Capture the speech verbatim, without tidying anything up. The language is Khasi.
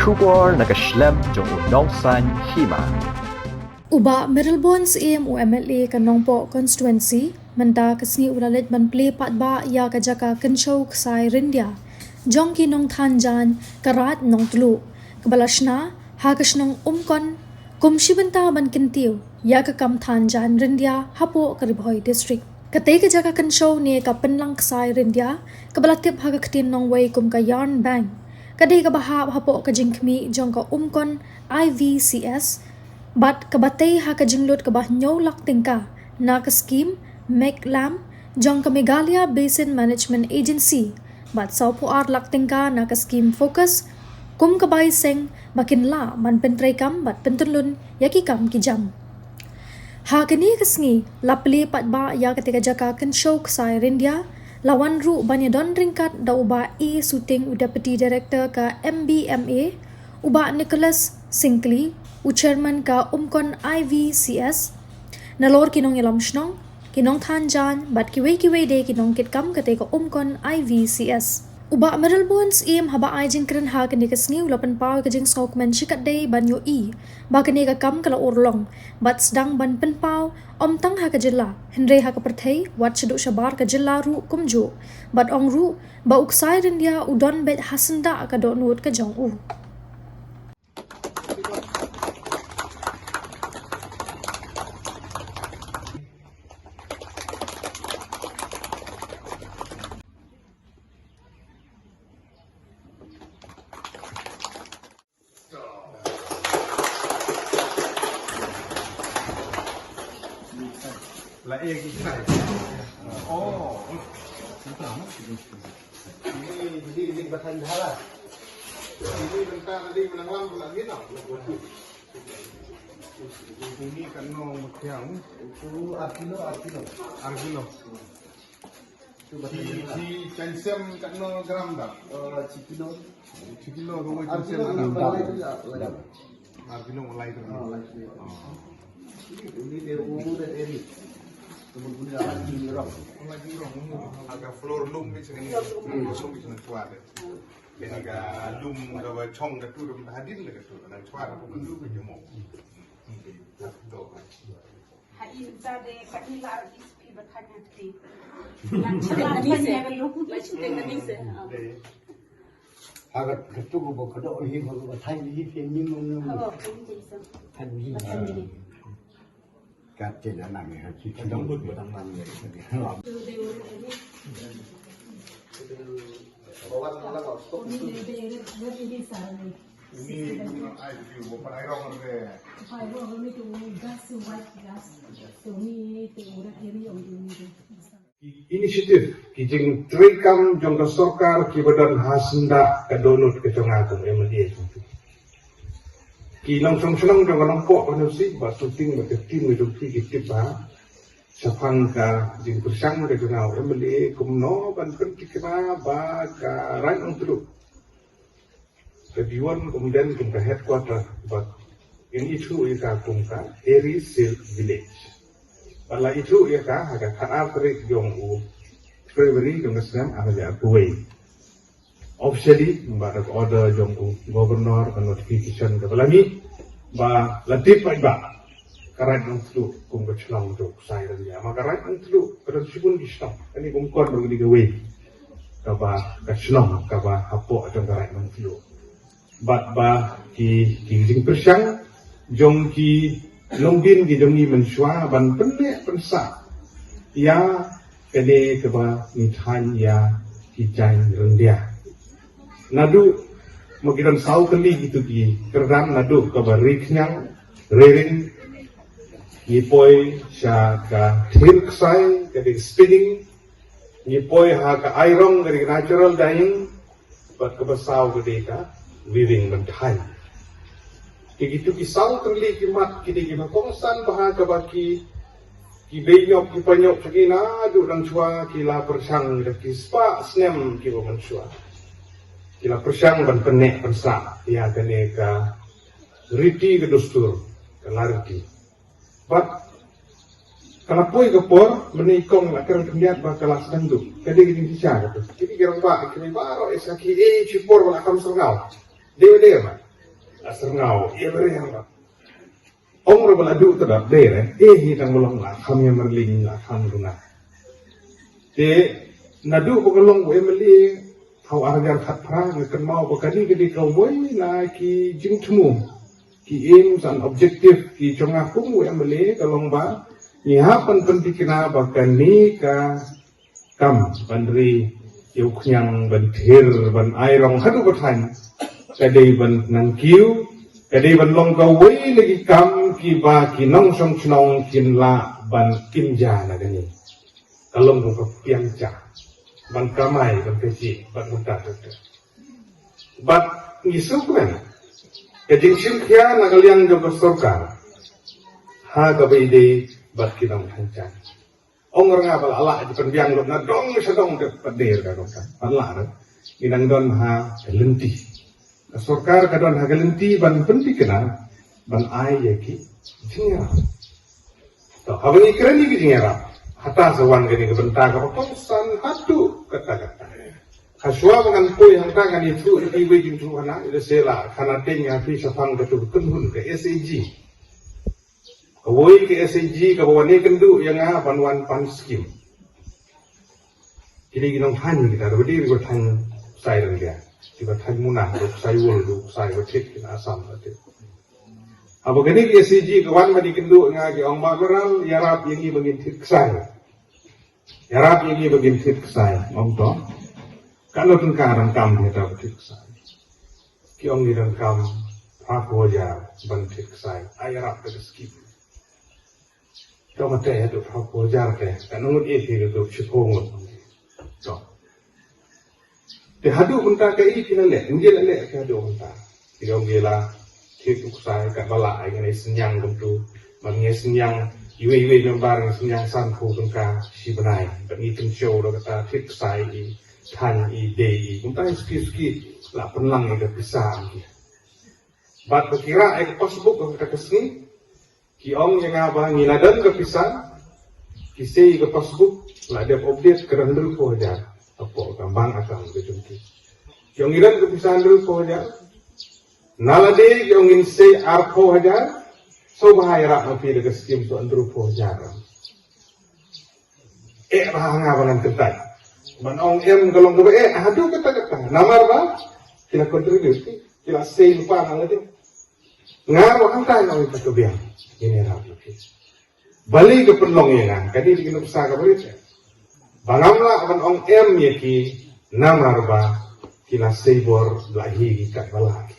Khubor na ka shlem jong u Nongsaiñ Hima. U Bah Mayralborn Syiem, u M L A ka Nongpoh Constituency, mynta ka sngi u la leit ban plie paidbah ïa ka jaka kynshew ksai ryndia jong ki nongthan jaiñ ka Raid Nongtluh, kaba la shna ha ka shnong Umkon, kum shi bynta ban kyntiew ïa ka kam than jaiñ ryndia hapoh ka Ri Bhoi District. Katei ka jaka kynshew ne ka pynlang ksai ryndia, kaba la tip ha ka ktien nongwei kum ka Yarn Bank, ka dei kaba hap hapoh ka jingkhmih jong ka Umkon I V C S, bad kaba tei ha ka jinglut kaba hynñiew lak tyngka na ka skim MEGLAM jong ka Meghalaya Basin Management Agency, bad sawphew ar lak tyngka na ka skim FOCUS, kum ka bai seng ba kin lah ban pyntreikam bad pyntyllun ïa ki kam ki jam. Ha kane ka sngi la plie paidbah ïa katei ka jaka kynshew ksai ryndia, la wan ruh ban ïadon ryngkat da u Bah A Suting, u Deputy Director ka M B M A, u Bah Nicholas Syngkli, u Chairman ka Umkon I V C S, nalor ki nongïalam shnong, ki nongthan jaiñ bad kiwei kiwei de ki nongkitkam katei ka Umkon I V C S. U Bah Mayralborn Syiem, haba ai jingkren ha kane ka sngi, u la pynpaw ïa ka jingsngewkmen shikatdei ban ïohi ba kane ka kam ka la urlong bad sdang ban pynpaw ym tang ha ka jylla, hynrei ha ka pyrthei, wat shaduh shabar ka jylla ruh kumjuh. Bad ong ruh ba u ksai ryndia u don beit ha syndah ka dohnud ka jong u. La e ki kai. Oh. Ini, ini, ini batang dah lah. Ini bentar tadi menang lam pula gini. Ini kan no mutiang. Itu ar kilo, ar kilo. Ar kilo. Itu batang dah. Ci, ci cancem kan no gram dah. Eh, ci kilo. Ci kilo ko ar kilo, cancem ada. Ar kilo, ar kilo mulai tu. Oh, mulai tu. Oh. Ini dia umur dan eri. Kemudian ada di rong. Ada floor loom ni sini. Floor loom ni sini kuat. Kane ka lum kaba chong katu, kaba hadien katu, nang chwa katu, katu ka jemo. Ha i za de ka i la i spi ba thang hati. Nang chwa ka ni se ka lum. La chwa ka ni se. Ha katu ko ba kado hi ko ba thang hi, hi ni mo ni. Thang hi. Ka te na nang ha ki ka dong ba dang nang. Ini initiative ki jingtreikam jong ka sorkar kiba don ha syndah ka dohnud ka jong nga kum M L A. Ki nongshong shnong jong ka Nongpoh Constituency, Bah Suting bad ka team ka jong ki, ki tip ba shaphang ka jingpyrshang ka jong nga u M L A kumno ban pynthikna ba ka Raid Nongtluh ka Diwon kum don kum ka headquarter, bad kin ithuh ïa ka kum ka Eri Silk Village. Bad la ithuh ïa ka ha ka khatar tarik jong u February jong ka snem ar hajar arphew wei. Officially, ba da ka order jong u Governor, ka notification kaba la mih, ba la tip paidbah ka Raid Nongtluh kum ka shnong jong u ksai ryndia. Ma ka Raid Nongtluh ka don shibun ki shnong, kane kum kon ruh kane kawei kaba ka shnong kaba hapoh jong ka Raid Nongtluh. Bad ba ki, ki jingpyrshang jong ki longdien ki jong ngi mynshuwa ban pynneh pynsah ïa kane kaba ngi thaiñ ïa ki jaiñ ryndia. Naduh ma ki don saw tylli kitu ki kyrdan, naduh kaba ri khñiang, ri ring, ngi poi sha ka thir ksai, ka dei spinning, ngi poi ha ka airong, ka dei natural dyeing, bad kaba saw ka dei ka weaving, ban thaiñ. Te kitu ki saw tylli ki mat ki dei kiba kongsan bha kaba ki, ki beiñop ki paiñop jong ngi naduh nangshwa ki la pyrshang da ki spah snem kiba mynshuwa. Ki la pyrshang ban pynneh pynsah ïa kane ka riti ka dustur, ka la riti. Bad ka la poi ka por, mynne i kong la kren khyndiat ba ka la sdang duh. Ka dei ka jingshisha kata. Kine ki rangbah, kine baroh i sakhi, eh, shipor ba la kham syrngau. Dei, dei ba. Serngaw, ïa ba riang ba. Ong ra ba la duh te dap dei re, eh hi tang ba long la kham ïa marling la kham duna. Te naduh ba ka long u M L A ha u ar hajar khatphra nga kynmaw ba ka dei ka dei kawei na ki jingthmu, ki aims and objective ki jong nga kum u M L A ka long ba ngi hap ban pynthikna ba kane ka kam ban ri ïa u khñiang ban thir ban ai rong haduh ba thaiñ ka dei ban nang kiew, ka dei ban long kawei na ki kam kiba ki nongshong shnong kin lah ban kynja na kane. Ka long ka piang ja ban kamai ban kynja ban mynta. Bad ngi sngewkmen ka jingshim khia na ka liang jong ka sorkar ha kaba ïadei bad ki nongthang jaiñ. Ong ra nga ba la lah ji pynbiang lut na dong sha dong te pat dei ka dong ka. Pat lah re. Ngi dang don ha ka lynti. Ka sorkar ka don ha ka lynti ban pynthikna ban ai ïa ki jingïarap. To, haba ngi kren ïa ki jingïarap, hata sa wan kane ka bynta kaba kongsan haduh katta katta. Hashwa ba ngan poi hangta ngan ïathuh ïa kiwei jingthoh hana, ïa se la khana teng ïa phi shaphang katu ka kynhun ka S A G. Kawei ka S A G kaba wan ïakynduh ïa nga ban wan pan skim. Kine ki nongthaiñ kita, kaba dei kiba thaiñ ksai Ryndia, kiba thaiñ Muna, kiba ksai Wol, kiba ksai ba thied ki na Assam ba thied. Haba kane ka S A G ka wan ban ïakynduh ïa nga, ki ong, Bah Meral, ïarap ïa ngi ba ngin thied ksai. Ïarap ïa ngi ba ngin thied ksai. Ong to, katno tyngka donkam ïa kata ba thied ksai? Ki ong ngi donkam phra phew hajar ban thied ksai. Ai ïarap da ka skim. To, mate haduh phra phew hajar te, katno ngut ïa phi? Haduh shiphew ngut. To. Te haduh mynta kaei phi la leh? Ngi la leh phi haduh mynta? Te ong ngi la thied u ksai katba lah, ngi la synñiang kumtu. Bad ngi synñiang, iwei iwei member ngi synñiang sanphew tyngka shi bnai. Bad ngi kynshew da kata thied ksai i thaiñ i dei i. Kumta i suki suki la pynlang ïa ka pisa ong ki. Bad ba ki rah ïa ka passbook ha kata ka sngi, ki ong ïa nga ba ngi la don ka pisa, ki sei ïa ka passbook, la dep update ka don hynriewphew hajar hapoh ka bank account ka jong ki. Ki ong ngi don ka pisa hynriewphew hajar. Na lade ki ong ngin sei arphew hajar. Sngewbha ïarap ma phi da ka skim to hynriewphew hajar. Eh, ba nga ba ngan kyntait. Ban ong em ka long kaba eh haduh katta katta. Namar ba ki la contribute, ki la sei lypa na lade. Nga ruh hangta nga ong ïa ka biang. Ngin ïarap ïa phi. Balei ka pynlong ïa nga? Ka dei ki nuksa kaba rit. Ba ngam lah ban ong em ïa ki namar ba ki la sei bor, la hi ki katba lah ki.